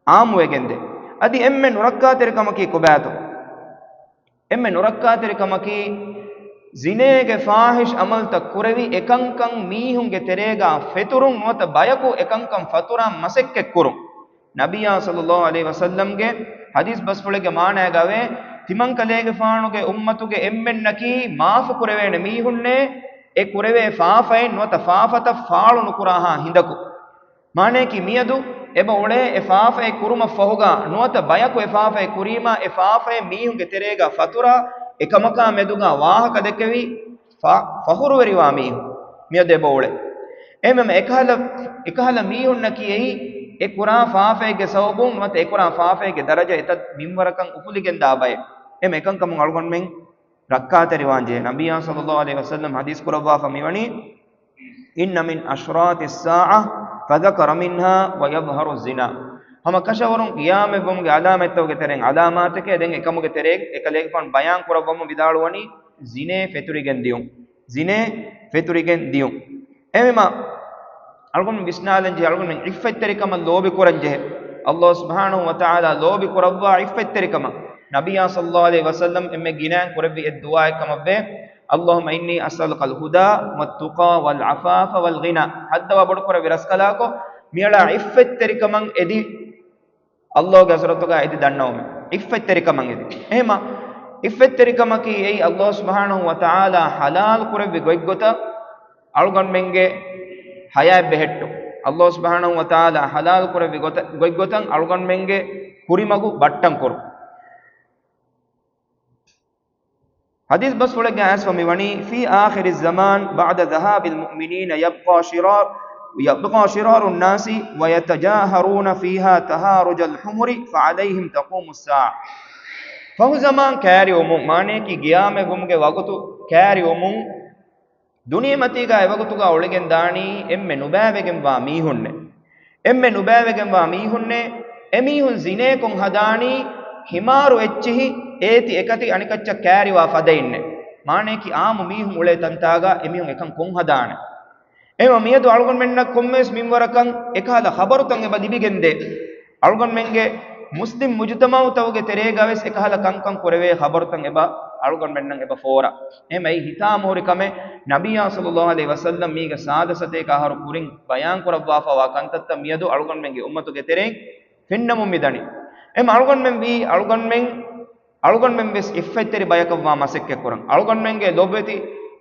ޢާއްމުވެގެންދޭ. އަދި އެންމެ ނުރައްކާތެރި ކަމަކީ ކޮބާތޯ؟ އެންމެ ނުރައްކާތެރި ކަމަކީ، ޒިނޭގެ ފާޙިޝް ޢަމަލްތައް ކުރެވި އެކަންކަން މީހުންގެ ތެރޭގަ ފެތުރުން ނުވަތަ ބަޔަކު އެކަންކަން ފަތުރާން މަސައްކަތްކުރުން. ނަބިއްޔާ ޞައްލައްލާހު ޢަލައިހި ވަސައްލަމްގެ ޙަދީޘް ބަސްފުޅެއްގެ މާނައިގަވޭ، ތިމަންކަލޭގެފާނުގެ އުއްމަތުގެ އެންމެންނަކީ މާފު ކުރެވޭނެ މީހުންނޭ، އެ ކުރެވޭ ފާފައިން ނުވަތަ ފާފަތައް ފާޅު ނުކުރާހާ ހިނދަކު. މާނަޔަކީ މިއަދު އެބަ އުޅޭ އެ ފާފައެއް ކުރުމަށްފަހުގަ ނުވަތަ ބަޔަކު އެ ފާފައެއް ކުރީމާ އެ ފާފައެއް މީހުންގެ ތެރޭގަ ފަތުރާ އެކަމަކާ މެދުގަ ވާހަކަ ދެކެވި ފަ-، ފަޚުރުވެރިވާ މީހުން މިއަދު އެބަ އުޅޭ. އެހެންވީމަ އެކަހަލަ، އެކަހަލަ މީހުންނަކީ އެއީ އެ ކުރާ ފާފައެއްގެ ސަބަބުން ނުވަތަ އެ ކުރާ ފާފައެއްގެ ދަރަޖަ އެތައް މިންވަރަކަށް އުފުލިގެންދާ ބައެއް. އެހެންވީމަ އެކަންކަމުން އަޅުގަނޑުމެން ރައްކާތެރިވާންޖެހޭ. ނަބިއްޔާ ޞައްލައްލާހު ޢަލައިހި ވަސައްލަމް ޙަދީޘް ކުރައްވާފަ މިވަނީ، "إن من أشراط الساعة"، فذكر منها "ويظهر الزنا." ހަމަ ކަށަވަރުން ޤިޔާމަތްވުމުގެ ޢަލާމަތްތަކުގެ ތެރެއިން ޢަލާމާތެކޭ. ދެން އެކަމުގެ ތެރޭގަ އެކަލޭގެފާނު ބަޔާން ކުރައްވަމުން ވިދާޅުވަނީ، ޒިނޭ ފެތުރިގެން ދިޔުން. ޒިނޭ ފެތުރިގެން ދިޔުން. އެހެންވީމަ، އަޅުގަނޑު ވިސްނާލަން ޖެހޭ، އަޅުގަނޑު ޢިއްފަތްތެރިކަމަށް ލޯބި ކުރަން ޖެހޭ. ﷲ ސުބްޙާނަހޫ ވަތަޢާލާ ލޯބި ކުރައްވާ ޢިއްފަތްތެރިކަމަށް. ނަބިއްޔާ ޞައްލައްލާހު ޢަލައިހި ވަސައްލަމް އެންމެ ގިނައިން ކުރެއްވި އެއް ދުޢާއެއް ކަމަށްވޭ، "اللهم إني أسألك الهدى والتقى والعفاف والغنى." ހައްދަވާ ބޮޑުކުރެއްވި ރަސްކަލާކޮ، މިއަޅާ ޢިއްފަތްތެރިކަމަށް އެދި، ﷲގެ ޙަޟްރަތުގަ އެދި ދަންނަވަމެ. ޢިއްފަތްތެރިކަމަށް އެދި. އެހެންވީމަ، ޢިއްފަތްތެރިކަމަކީ އެއީ ﷲ ސުބްޙާނަހޫ ވަތަޢާލާ ޙަލާލު ކުރެއްވި ގޮތްގޮތަށް އަޅުގަނޑުމެންގެ ޙަޔާތް ބެހެއްޓުން. ﷲ ސުބްޙާނަހޫ ވަތަޢާލާ ޙަލާލު ކުރެއްވި ގޮތަށް، ގޮތްގޮތަށް އަޅުގަނޑުމެންގެ ކުރިމަގު ބައްޓަން ކުރުން. ޙަދީޘް ބަސްފުޅެއްގަ އައިސްފަ މިވަނީ، "في آخر الزمان بعد ذهاب المؤمنين يبقى شرار، يبقى شرار الناس ويتجاهرون فيها تهارج الحمر فعليهم تقوم الساعة." ފަހު ޒަމާން ކައިރިވުމުން، މާނަޔަކީ ޤިޔާމަތްވުމުގެ ވަގުތު ކައިރިވުމުން، ދުނިޔެމަތީގަ އެވަގުތުގަ އުޅިގެން ދާނީ އެންމެ ނުބައިވެގެންވާ މީހުންނެއް. އެންމެ ނުބައިވެގެންވާ މީހުންނެއް. އެމީހުން ޒިނޭކޮށް ހަދާނީ ހިމާރު އެއްޗިހި އޭތި އެކަތި އަނިކައްޗަށް ކައިރިވާ ފަދައިންނެއް. މާނަޔަކީ ޢާއްމު މީހުން އުޅޭ ތަންތާގަ އެމީހުން އެކަން ކޮށް ހަދާނެ. އެހެންވީމަ މިއަދު އަޅުގަނޑުމެންނަށް ކޮންމެވެސް މިންވަރަކަށް އެކަހަލަ ޚަބަރުތައް އެބަ ލިބިގެންދޭ. އަޅުގަނޑުމެންގެ މުސްލިމް މުޖުތަމަޢުތަކުގެ ތެރޭގަވެސް އެކަހަލަ ކަންކަން ކުރެވޭ ޚަބަރުތައް އެބަ އަޅުގަނޑުމެންނަށް އެބަ ފޯރާ. އެހެންވީމަ އެއީ ހިތާމަހުރި ކަމެއް. ނަބިއްޔާ ޞައްލައްލާހު ޢަލައިހި ވަސައްލަމް މީގެ ސާދަ ސަތޭކަ އަހަރު ކުރިން ބަޔާން ކުރައްވާފަވާ ކަންތައްތައް މިއަދު އަޅުގަނޑުމެންގެ އުއްމަތުގެ ތެރެއިން ފެންނަމުން މިދަނީ. އެހެންވީމަ އަޅުގަނޑުމެން ވީ، އަޅުގަނޑުމެން، އަޅުގަނޑުމެން ވެސް ޢިއްފަތްތެރި ބަޔަކަށްވާ މަސައްކަތްކުރަން. އަޅުގަނޑުމެންގެ ލޮބުވެތި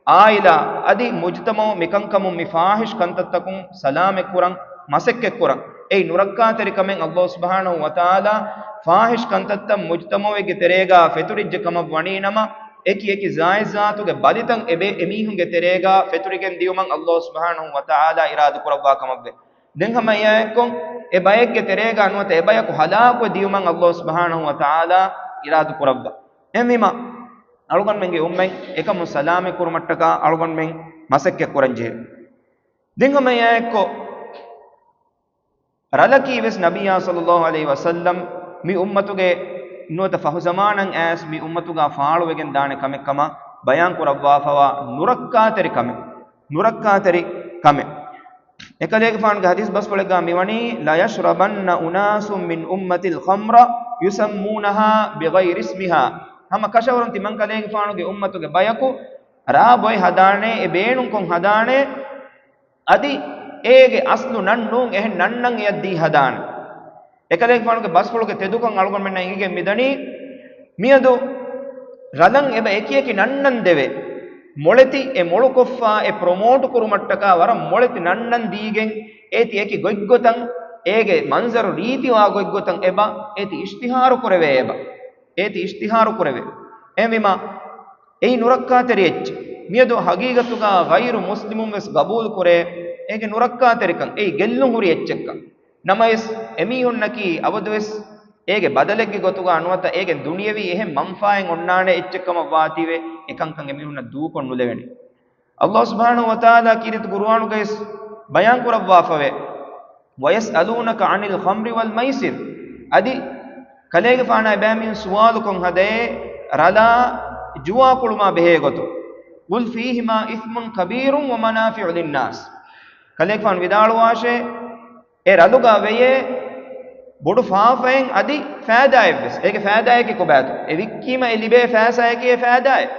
ޢާއިލާ އަދި މުޖުތަމަޢު މިކަންކަމުން މި ފާޙިޝް ކަންތައްތަކުން ސަލާމަތްކުރަން މަސައްކަތްކުރަން. އެއީ ނުރައްކާތެރި ކަމެއް. ﷲ ސުބްޙާނަހޫ ވަތަޢާލާ ފާޙިޝް ކަންތައްތައް މުޖުތަމަޢުގެ ތެރޭގަ ފެތުރިއްޖެ ކަމަށް ވަނީ ނަމަ، އެކި އެކި ޒާތްޒާތުގެ ބަލިތައް އެބޭ އެމީހުންގެ ތެރޭގަ ފެތުރިގެން ދިޔުމަށް ﷲ ސުބްޙާނަހޫ ވަތަޢާލާ އިރާދަ ކުރައްވާ ކަމަށްވޭ. ދެން ހަމަ އެއާއެއްކޮށް، އެ ބައެއްގެ ތެރޭގަ ނުވަތަ އެ ބަޔަކު ހަލާކުވެ ދިޔުމަށް ﷲ ސުބްޙާނަހޫ ވަތަޢާލާ އިރާދަ ކުރައްވާ. އެހެންވީމަ، އަޅުގަނޑުމެންގެ އުއްމަތް އެކަމުން ސަލާމަތް ކުރުމަށްޓަކާ އަޅުގަނޑުމެން މަސައްކަތް ކުރަން ޖެހޭ. ދެން ހަމަ އެއާއެއްކޮށް، ރަލަކީ ވެސް ނަބިއްޔާ ޞައްލައްލާހު ޢަލައިހި ވަސައްލަމް މި އުއްމަތުގެ ނުވަތަ ފަހުޒަމާނަށް އައިސް މި އުއްމަތުގަ ފާޅުވެގެން ދާނެ ކަމެއް ކަމަށް ބަޔާން ކުރައްވާފަވާ ނުރައްކާތެރި ކަމެއް. ނުރައްކާތެރި ކަމެއް. އެކަލޭގެފާނުގެ ޙަދީޘް ބަސްފުޅެއްގަ މިވަނީ، "لَيَشْرَبَنَّ أُنَاسٌ مِّنْ أُمَّتِي الْخَمْرَ يُسَمُّونَهَا بِغَيْرِ اسْمِهَا." ހަމަ ކަށަވަރުން ތިމަންކަލޭގެފާނުގެ އުއްމަތުގެ ބަޔަކު ރާ ބޮއެ ހަދާނެ، އެ ބޭނުންކޮށް ހަދާނެ، އަދި އޭގެ އަސްލު ނަން ނޫން، އެހެން ނަންނަން އެޔަށްދީ ހަދާނެ. އެކަލޭގެފާނުގެ ބަސްފުޅުގެ ތެދުކަން އަޅުގަނޑުމެންނަށް އެނގިގެން މިދަނީ، މިއަދު ރަލަން އެބަ އެކިއެކި ނަންނަން ދެވޭ. މޮޅެތި އެ މޮޅުކޮށްފާ އެ ޕްރޮމޯޓު ކުރުމަށްޓަކާ ވަރަށް މޮޅެތި ނަންނަން ދީގެން އޭތި އެކި ގޮތްގޮތަށް، އޭގެ މަންޒަރު ރީތިވާ ގޮތްގޮތަށް އެބަ އޭތި އިޝްތިހާރު ކުރެވޭ އެބަ. އޭތި އިޝްތިހާރު ކުރެވޭ. އެހެންވީމާ، އެއީ ނުރައްކާތެރި އެއްޗެއް. މިއަދު ހަގީގަތުގަ ޣައިރު މުސްލިމުން ވެސް ގަބޫލު ކުރޭ އޭގެ ނުރައްކާތެރިކަން، އެއީ ގެއްލުން ހުރި އެއްޗެއްކަން. ނަމަވެސް، އެމީހުންނަކީ އަބަދުވެސް އޭގެ ބަދަލެއްގެ ގޮތުގަ ނުވަތަ އޭގެ ދުނިޔަވީ އެހެން މަންފާއެއް އޮންނާނެ އެއްޗެއްކަމަށް ވާތީވެ، އެކަންކަން އެމީހުންނަށް ދޫކޮށް ނުލެވެނީ. ﷲ ސުބްޙާނަހޫ ވަތަޢާލާ ކީރިތި ޤުރުއާނުގައި ވެސް ބަޔާން ކުރައްވާފަވޭ، "وَيَسْأَلُونَكَ عَنِ الْخَمْرِ وَالْمَيْسِرِ." އަދި ކަލޭގެފާނާ އެބައިމީހުން ސުވާލުކޮށް ހަދައޭ ރަލާ ޖުވާ ކުޅުމާ ބެހޭ ގޮތުން. "قُلْ فِيهِمَا إِثْمٌ كَبِيرٌ وَمَنَافِعُ لِلنَّاسِ." ކަލޭގެފާނު ވިދާޅުވާށޭ، އެ ރަލުގަ ވެޔޭ ބޮޑު ފާފައެއް އަދި ފައިދާއެއްވެސް. އޭގެ ފައިދާއަކީ ކޮބާތޯ؟ އެ ވިއްކީމަ އެ ލިބޭ ފައިސާއަކީ އެ ފައިދާއެއް.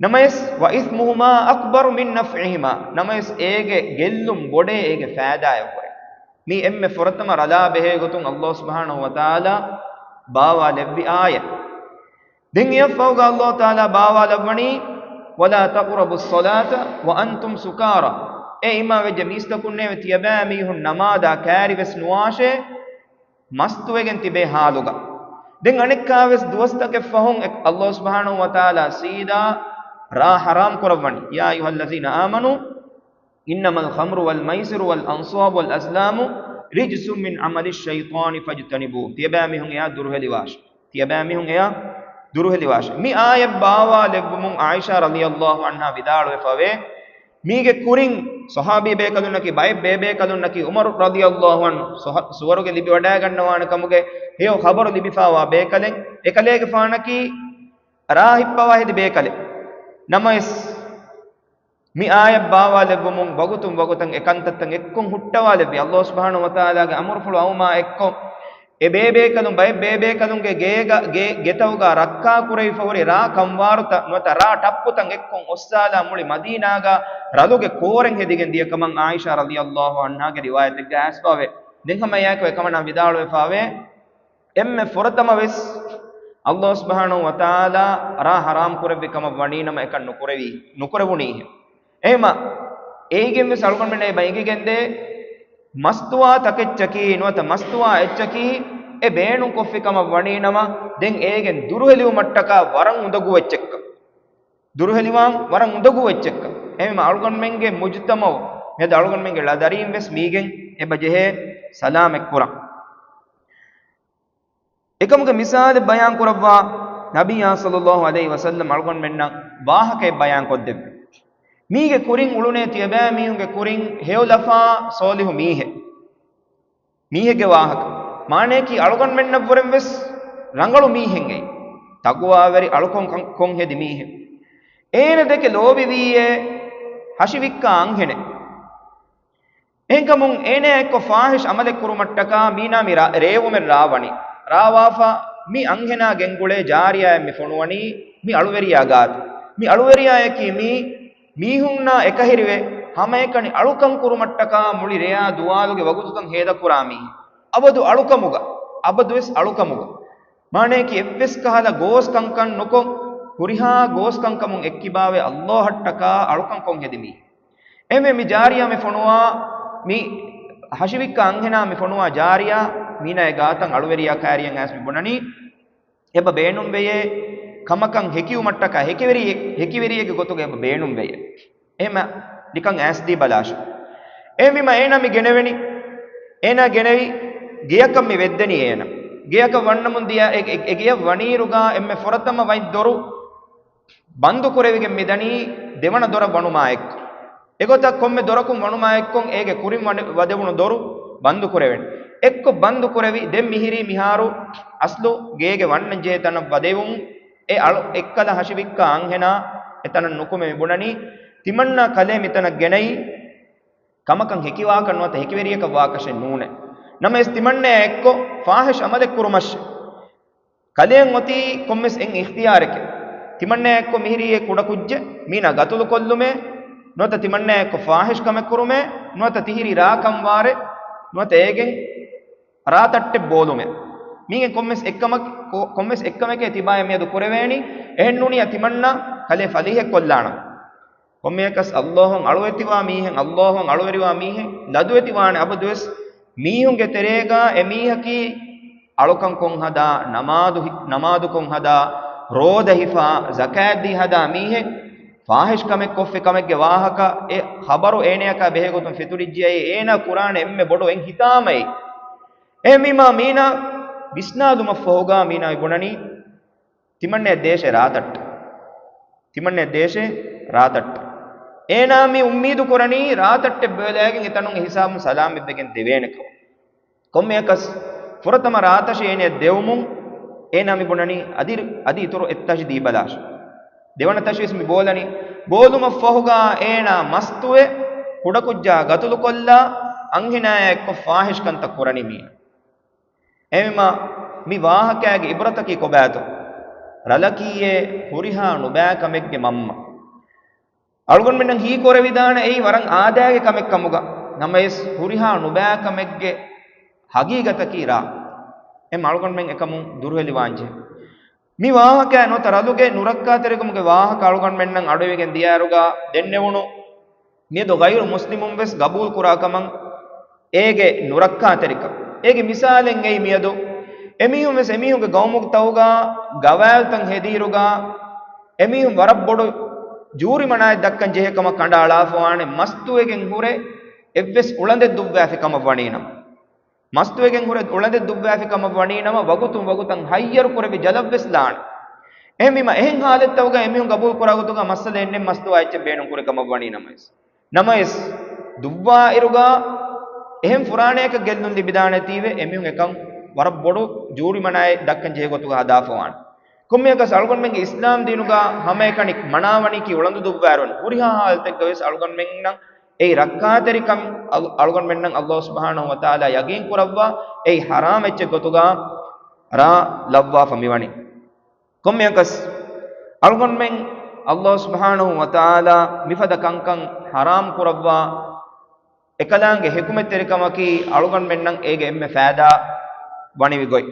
ނަމަވެސް، "وَإِثْمُهُمَا أَكْبَرُ مِنْ نَفْعِهِمَا." ނަމަވެސް، އޭގެ ގެއްލުން ބޮޑޭ އޭގެ ފައިދާއަށްވުރެ. މީ އެންމެ ފުރަތަމަ ރަލާ ބެހޭ ގޮތުން ﷲ ސުބްޙާނަހޫ ވަތަޢާލާ ބާވާލެއްވި އާޔަތް. ދެން އެއަށްފަހުގަ ﷲ ތަޢާލާ ބާވާލައްވަނީ، "وَلَا تَقْرَبُوا الصَّلَاةَ وَأَنْتُمْ سُكَارَىٰ." އޭ އީމާންވެއްޖެ މީސްތަކުންނޭވެ، ތިޔަބައިމީހުން ނަމާދާ ކައިރިވެސް ނުވާށޭ، މަސްތުވެގެން ތިބޭ ޙާލުގަ. ދެން އަނެއްކާވެސް ދުވަސްތަކެއް ފަހުން އެ-، ﷲ ސުބްޙާނަހޫ ވަތަޢާލާ ސީދާ ރާ ޙަރާމް ކުރައްވަނީ. "يَا أَيُّهَا الَّذِينَ آمَنُوا إِنَّمَا الْخَمْرُ وَالْمَيْسِرُ وَالْأَنْصَابُ وَالْأَزْلَامُ رِجْسٌ مِنْ عَمَلِ الشَّيْطَانِ فَاجْتَنِبُوهُ." ތިޔަބައިމީހުން އެއާ ދުރުހެލިވާށޭ. ތިޔަބައިމީހުން އެއާ ދުރުހެލިވާށޭ. މި އާޔަތް ބާވާލެއްވުމުން ޢާއިޝާ ރަޟިޔަﷲ ޢަންހާ ވިދާޅުވެފަވޭ، މީގެ ކުރިން ޞަޙާބީ ބޭކަލުންނަކީ، ބައެއް ބޭބޭކަލުންނަކީ، ޢުމަރު ރަޟިޔަﷲ ޢަންހު ޞަޙ-، ސުވަރުގެ ލިބިވަޑައިގަންނަވާނެ ކަމުގެ ހެޔޮ ޚަބަރު ލިބިފާވާ ބޭކަލެއް، އެކަލޭގެފާނަކީ ރާ ހިއްޕަވާ ހެދި ބޭކަލެއް. ނަމަވެސް، މި އާޔަތް ބާވާލެއްވުމުން ވަގުތުން ވަގުތަށް އެ ކަންތައްތައް އެއްކޮށް ހުއްޓަވާލެއްވި. ﷲ ސުބްޙާނަހޫ ވަތަޢާލާގެ އަމުރުފުޅު އައުމާ އެއްކޮށް، އެ ބޭބޭކަލުން، ބައެއް ބޭބޭކަލުންގެ ގޭގަ، ގޭ، ގެތަކުގަ ރައްކާ ކުރެވިފަ ހުރި ރާ ކަންވާރުތައް ނުވަތަ ރާ ޓައްޕުތައް އެއްކޮށް އޮއްސާލާ މުޅި މަދީނާގަ ރަލުގެ ކޯރެއް ހެދިގެން ދިޔަ ކަމަށް ޢާއިޝާ ރަޟިޔަﷲ ޢަންހާގެ ރިވާޔަތެއްގަ އައިސްފަވޭ. ދެން ހަމަ އެއާއެކު އެކަމަނާ ވިދާޅުވެފަވޭ، އެންމެ ފުރަތަމަ ވެސް ﷲ ސުބްޙާނަހޫ ވަތަޢާލާ ރާ ޙަރާމް ކުރެއްވި ކަމަށް ވަނީ ނަމަ އެކަން ނުކުރެވީ، ނުކުރެވުނީހެއް. އެހެމަ އޭގެން ވެސް އަޅުގަނޑުމެންނަށް އެބަ އެނގިގެންދޭ، މަސްތުވާ ތަކެއްޗަކީ ނުވަތަ މަސްތުވާ އެއްޗަކީ އެ ބޭނުން ކޮށްފި ކަމަށް ވަނީ ނަމަ، ދެން އޭގެން ދުރުހެލިވުމަށްޓަކާ ވަރަށް އުނދަގޫ އެއްޗެއްކަން. ދުރުހެލިވާން ވަރަށް އުނދަގޫ އެއްޗެއްކަން. އެހެމަ އަޅުގަނޑުމެންގެ މުޖުތަމަޢު، މިއަދު އަޅުގަނޑުމެންގެ ޅަދަރީން ވެސް މީގެން އެބަ ޖެހޭ ސަލާމަތްކުރަން. އެކަމުގެ މިސާލެއް ބަޔާން ކުރައްވާ ނަބިއްޔާ ޞައްލައްލާހު ޢަލައިހި ވަސައްލަމް އަޅުގަނޑުމެންނަށް ވާހަކައެއް ބަޔާން ކޮށްދެއްވި. މީގެ ކުރިން އުޅުނޭ ތިޔަބައިމީހުންގެ ކުރިން ހެޔޮލަފާ ޞާލިޙު މީހެއް. މީހެއްގެ ވާހަކަ. މާނަޔަކީ އަޅުގަނޑުމެންނަށްވުރެން ވެސް ރަނގަޅު މީހެއް އެއީ. ތަޤްވާވެރި އަޅުކަން ކޮށް ހެދި މީހެއް. އޭނަ ދެކެ ލޯބިވީއޭ ހަށިވިއްކާ އަންހެނެއް. އެހެންކަމުން އޭނައާ އެއްކޮށް ފާޙިޝް ޢަމަލެއް ކުރުމަށްޓަކާ މީނާ މި ރާ-، ރޭވުމެއް ރާވަނީ. ރާވާފަ މި އަންހެނާ ގެންގުޅޭ ޖާރިޔާއެއް މި ފޮނުވަނީ މި އަޅުވެރިޔާ ގާތު. މި އަޅުވެރިޔާއަކީ މީ މީހުންނާ އެކަހެރިވެ ހަމައެކަނި އަޅުކަން ކުރުމަށްޓަކާ މުޅި ރެޔާ ދުވާލުގެ ވަގުތުތައް ހޭދަކުރާ މީހެއް. އަބަދު އަޅުކަމުގަ، އަބަދުވެސް އަޅުކަމުގަ. މާނަޔަކީ އެއްވެސް ކަހަލަ ގޯސް ކަންކަން ނުކޮށް، ހުރިހާ ގޯސް ކަންކަމުން އެއްކިބާވެ ﷲ އަށްޓަކާ އަޅުކަން ކޮށް ހެދި މީހެއް. އެހެންވެ މި ޖާރިޔާ މި ފޮނުވާ މި ހަށިވިއްކާ އަންހެނާ މި ފޮނުވާ ޖާރިޔާ މީނާގެ ގާތަށް އަޅުވެރިޔާ ކައިރިއަށް އައިސް މި ބުނަނީ، އެބަ ބޭނުންވެޔޭ ކަމަކަށް ހެކިވުމަށްޓަކާ ހެކިވެރިއެއް، ހެކިވެރިއެއްގެ ގޮތުގަ އެބަ ބޭނުންވެޔޭ. އެހެމަ ނިކަން އައިސްދީ ބަލާށެ. އެހެންވީމަ އޭނާ މި ގެނެވެނީ. އޭނާ ގެނެވި ގެޔަކަށް މި ވެއްދެނީ އޭނަ. ގެޔަކަށް ވަންނަމުން ދިޔަ އެ، އެ، އެ ގެޔަށް ވަނީއިރުގަ އެންމެ ފުރަތަމަ ވަން ދޮރު ބަންދުކުރެވިގެން މިދަނީ ދެވަނަ ދޮރަށް ވަނުމާ އެއްކޮށް. އެގޮތަށް ކޮންމެ ދޮރަކުން ވަނުމާ އެއްކޮށް އޭގެ ކުރިން ވަނެ-، ވަދެވުނު ދޮރު ބަންދު ކުރެވެން. އެއްކޮށް ބަންދު ކުރެވި ދެން މިހިރީ މިހާރު އަސްލު ގޭގެ ވަންނަން ޖެހޭ ތަނަށް ވަދެވުން. އެ އަޅު އެއްކަލަ ހަށިވިއްކާ އަންހެނާ އެ ތަނަށް ނުކުމެ މި ބުނަނީ. ތިމަންނާ ކަލޭ މިތަނަށް ގެނައީ ކަމަކަށް ހެކިވާކަށް ނުވަތަ ހެކިވެރިޔަކަށް ވާކަށެއް ނޫނޭ. ނަމަވެސް ތިމަންނާ އެއްކޮށް ފާހިޝް އަމަލެއް ކުރުމަށް ކަލޭން އޮތީ ކޮންމެސް އެއް އިޚްތިޔާރެކޭ. ތިމަންނާ އެއްކޮށް މިހިރީ އެ ކުޑަކުއްޖެއް މީނާ ގަތުލު ކޮށްލުމޭ، ނުވަތަ ތިމަންނާ އެއްކޮށް ފާހިޝް ކަމެއް ކުރުމޭ، ނުވަތަ ތިހިރީ ރާ ކަންވާރެއް، ނުވަތަ އޭގެން ރާ ތައްޓެއް ބޯލުމޭ. މީގެން ކޮންމެސް އެއްކަމަކް، ކޮ-، ކޮންމެސް އެއްކަމެކޭ ތިބާޔަށް މިއަދު ކުރެވޭނީ. އެހެން ނޫނިއްޔާ ތިމަންނާ ކަލޭ ފަލީހެއް ކޮށްލާނަން. ކޮންމެއަކަސް އައްލާހުން އަޅުވެތިވާ މީހެއް، އައްލާހުން އަޅުވެރިވާ މީހެއް ލަދުވެތިވާނެ އަބަދުވެސް. މީހުންގެ ތެރޭގަ އެމީހަކީ އަޅުކަން ކޮށް ހަދާ، ނަމާދު ހި-، ނަމާދު ކޮށް ހަދާ، ރޯދަ ހިފާ، ޒަކާތް ދީ ހަދާ މީހެއް، ފާހިޝް ކަމެއް ކޮށްފި ކަމެއްގެ ވާހަކަ އެ ޚަބަރު އޭނަޔަކާ ބެހޭގޮތުން ފެތުރިއްޖެއައީ، އޭނާ ކުރާނެ އެންމެ ބޮޑު އެއް ހިތާމައެއް. އެހެންވީމާ މީނާ ވިސްނާލުމަށްފަހުގަ މީނާ މި ބުނަނީ، ތިމަންނަޔަށް ދޭށޭ ރާތައްޓެއް. ތިމަންނަޔަށް ދޭށޭ ރާތައްޓެއް. އޭނާ މި އުއްމީދު ކުރަނީ ރާތައްޓެއް ބޭލާގެން އެތަނުން އެހިސާބުން ސަލާމަތްވެގެން ދެވޭނެ ކަމަށް. ކޮންމެއަކަސް ފުރަތަމަ ރާތަށި އޭނަޔަށް ދެވުމުން އޭނާ މި ބުނަނީ އަދި، އަދި އިތުރު އެއްތަށި ދީބަލާށޭ. ދެވަނަ ތަށިވެސް މި ބޯލަނީ. ބޯލުމަށްފަހުގަ އޭނާ މަސްތުވެ ކުޑަކުއްޖާ ގަތުލުކޮށްލާ އަންހެނާޔާ އެއްކޮށް ފާހިޝް ކަންތައް ކުރަނީ މީނާ. އެހެންވީމާ، މި ވާހަކައިގެ އިބްރަތަކީ ކޮބާތޯ؟ ރަލަކީއޭ ހުރިހާ ނުބައި ކަމެއްގެ މަންމަ. އަޅުގަނޑުމެންނަށް ހީކުރެވިދާނެ އެއީ ވަރަށް އާދައިގެ ކަމެއް ކަމުގަ، ނަމަވެސް ހުރިހާ ނުބައި ކަމެއްގެ ހަގީގަތަކީ ރާ. އެމް އަޅުގަނޑުމެން އެކަމުން ދުރުހެލިވާންޖެހޭ. މި ވާހަކައި ނުވަތަ ރަލުގެ ނުރައްކާތެރިކަމުގެ ވާހަކަ އަޅުގަނޑުމެންނަށް އަޑުއިވިގެން ދިޔައިރުގަ ދެންނެވުނު މިއަދު ޣައިރު މުސްލިމުން ވެސް ގަބޫލު ކުރާ ކަމަށް އޭގެ ނުރައްކާތެރިކަން. އޭގެ މިސާލެއް އެއީ މިއަދު އެމީހުން ވެސް އެމީހުންގެ ގައުމުތަކުގަ ގަވާއިދުތައް ހެދިއިރުގަ އެމީހުން ވަރަށް ބޮޑު ޖޫރިމަނާއެއް ދައްކަން ޖެހޭ ކަމަށް ކަނޑައަޅާފަވާނެ މަސްތުވެގެން ހުރެ އެއްވެސް އުޅަނދެއް ދުއްވާފި ކަމަށް ވަނީނަމަ. މަސްތުވެގެން ހުރެ އުޅަނދެއް ދުއްވާފި ކަމަށް ވަނީނަމަ ވަގުތުން ވަގުތަށް ހައްޔަރު ކުރެވި ޖަލަށްވެސް ލާނެ. އެހެންވީމަ އެހެން ހާލަތްތަކުގަ އެމީހުން ގަބޫލު ކުރާ ގޮތުގަ މައްސަލައެއް ނެތް މަސްތުވާ އެއްޗެއް ބޭނުން ކުރި ކަމަށް ވަނީ ނަމަވެސް. ނަމަވެސް، ދުއްވާއިރުގަ އެހެން ފުރާނަޔަކަށް ގެއްލުން ލިބިދާނެތީވެ، އެމީހުން އެކަން ވަރަށް ބޮޑު ޖޫރިމަނާއެއް ދައްކަން ޖެހޭ ގޮތުގަ ހަދާފަވާނެ. ކޮންމެއަކަސް އަޅުގަނޑުމެންގެ އިސްލާމް ދީނުގަ ހަމައެކަނި މަނާވަނީކީ އުޅަނދު ދުއްވާއިރު ވަނީ. ހުރިހާ ހާލަތެއްގަވެސް އަޅުގަނޑުމެންނަށް އެއީ ރައްކާތެރިކަން، އަޅު-، އަޅުގަނޑުމެންނަށް އައްލާހު ސުބްޙާނަހު ވަތަޢާލާ ޔަގީން ކުރައްވާ، އެއީ ޙަރާމް އެއްޗެއް ގޮތުގަ ރާ ލައްވާފަ މިވަނީ. ކޮންމެއަކަސް އަޅުގަނޑުމެން އައްލާހު ސުބްޙާނަހު ވަތަޢާލާ މިފަދަ ކަންކަން ޙަރާމް ކުރައްވާ އެކަލާނގެ ޙިކުމަތްތެރިކަމަކީ އަޅުގަނޑުމެންނަށް އޭގެ އެންމެ ފައިދާ ވަނިވި ގޮތް.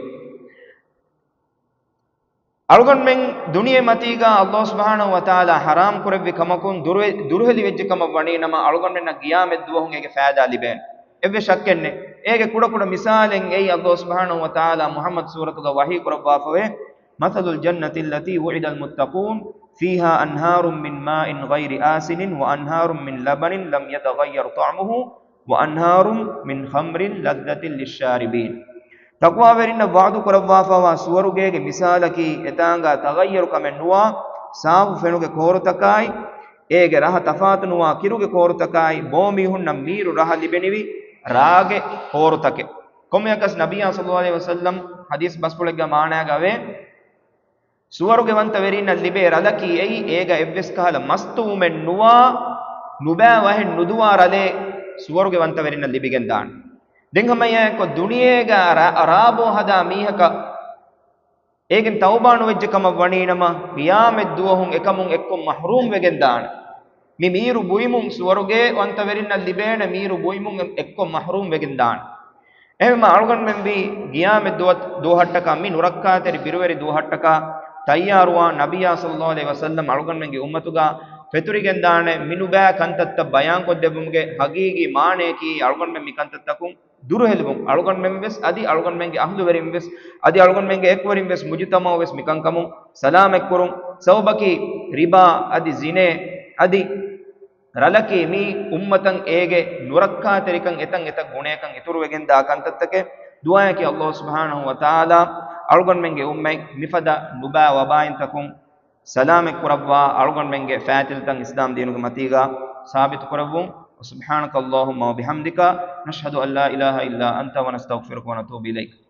އަޅުގަނޑުމެން ދުނިޔެ މަތީގަ އައްލާހު ސުބްޙާނަހު ވަތަޢާލާ ޙަރާމް ކުރެއްވި ކަމަކުން ދުރު-، ދުރުހެލި ވެއްޖެ ކަމަށް ވަނީ ނަމަ، އަޅުގަނޑުމެންނަށް ޤިޔާމަތް ދުވަހުން އޭގެ ފައިދާ ލިބޭނެ. އެއްވެސް ޝައްކެއް ނެތް. އޭގެ ކުޑަކުޑަ މިސާލެއް އެއީ އައްލާހު ސުބްޙާނަހު ވަތަޢާލާ މުޙައްމަދު ސޫރަތުގަ ވަޙީ ކުރައްވާފަވޭ، مَثَلُ الْجَنَّةِ الَّتِي وُعِدَ الْمُتَّقُونَ فِيهَا أَنْهَارٌ مِّن مَّاءٍ غَيْرِ آسِنٍ وَأَنْهَارٌ مِّن لَّبَنٍ لَّمْ يَتَغَيَّرْ طَعْمُهُ وَأَنْهَارٌ مِّنْ خَمْرٍ لَّذَّةٍ لِّلشَّارِبِينَ. ތަޤްވާވެރިންނަށް ވަޢުދު ކުރައްވާފަވާ ސުވަރުގޭގެ މިސާލަކީ، އެތާނގާ ތަޣައްޔަރު ކަމެއް ނުވާ، ސާފު ފެނުގެ ކޯރުތަކާއި، އޭގެ ރަހަ ތަފާތު ނުވާ ކިރުގެ ކޯރުތަކާއި، ބޯމީހުންނަށް މީރު ރަހަ ލިބެނިވި ރާގެ ކޯރުތަކެއް. ކޮންމެއަކަސް ނަބިއްޔާ ޞައްލައްލާހު ޢަލައިހި ވަސައްލަމް ޙަދީޘް ބަސްފުޅެއްގަ މާނާގަވޭ، ސުވަރުގެ ވަންތަވެރިންނަށް ލިބޭ ރަލަކީ އެއީ، އޭގަ އެއްވެސް ކަހަލަ މަސްތުވުމެއް ނުވާ، ނުބައި ވަހެއް ނުދުވާ ރަލެއް ސުވަރުގެ ވަންތަވެރިންނަށް ލިބިގެން ދާނެ. ދެން ހަމައެއާއެއްކޮށް ދުނިޔޭގަ ރާ-، ރާބޯ ހަދާ މީހަކަށް އޭގެން ތައުބާ ނުވެއްޖެ ކަމަށް ވަނީ ނަމަ، ޤިޔާމަތް ދުވަހުން އެކަމުން އެއްކޮށް މަޙްރޫމް ވެގެން ދާނެ. މި މީރު ބުއިމުން ސުވަރުގެ ވަންތަވެރިންނަށް ލިބޭނެ މީރު ބުއިމުން އެއްކޮށް މަޙްރޫމް ވެގެން ދާނެ. އެހެންވީމަ އަޅުގަނޑުމެން ވީ ޤިޔާމަތް ދުވަ-، ދުވަހަށްޓަކާ މި ނުރައްކާތެރި ބިރުވެރި ދުވަހަށްޓަކާ ތައްޔާރުވާ، ނަބިއްޔާ ޞައްލައްލާހު ޢަލައިހި ވަސައްލަމް އަޅުގަނޑުމެންގެ އުއްމަތުގަ ފެތުރިގެން ދާނެ މި ނުބައި ކަންތައްތައް ބަޔާންކޮށްދެއްވުމުގެ ހަގީގީ މާނަޔަކީ އަޅުގަނޑުމެން މި ކަންތައްތަކުން ދުރުހެލިވުން. އަޅުގަނޑުމެން ވެސް އަދި އަޅުގަނޑުމެންގެ އަހްލުވެރިން ވެސް އަދި އަޅުގަނޑުމެންގެ އެކުވެރިން ވެސް މުޖުތަމަޢު ވެސް މިކަންކަމުން ސަލާމަތްކުރުން. ސަބަބަކީ ރިބާ އަދި ޒިނޭ އަދި ރަލަކީ މި އުއްމަތަށް އޭގެ ނުރައްކާތެރިކަން އެތަން އެތައް ގުނަޔަކަށް އިތުރުވެގެންދާ ކަންތައްތަކެއް. ދުޢާއަކީ އައްލާހު ސުބްޙާނަހު ވަތަޢާލާ އަޅުގަނޑުމެންގެ އުއްމަތް މިފަދަ ނުބައި ވަބާއިންތަކުން ސަލާމަތް ކުރައްވާ، އަޅުގަނޑުމެންގެ ފައިތިލަތައް އިސްލާމް ދީނުގެ މަތީގަ ސާބިތު ކުރެއްވުން. وسبحانك اللهم وبحمدك، نشهد أن لا إله إلا أنت، ونستغفرك ونتوب إليك.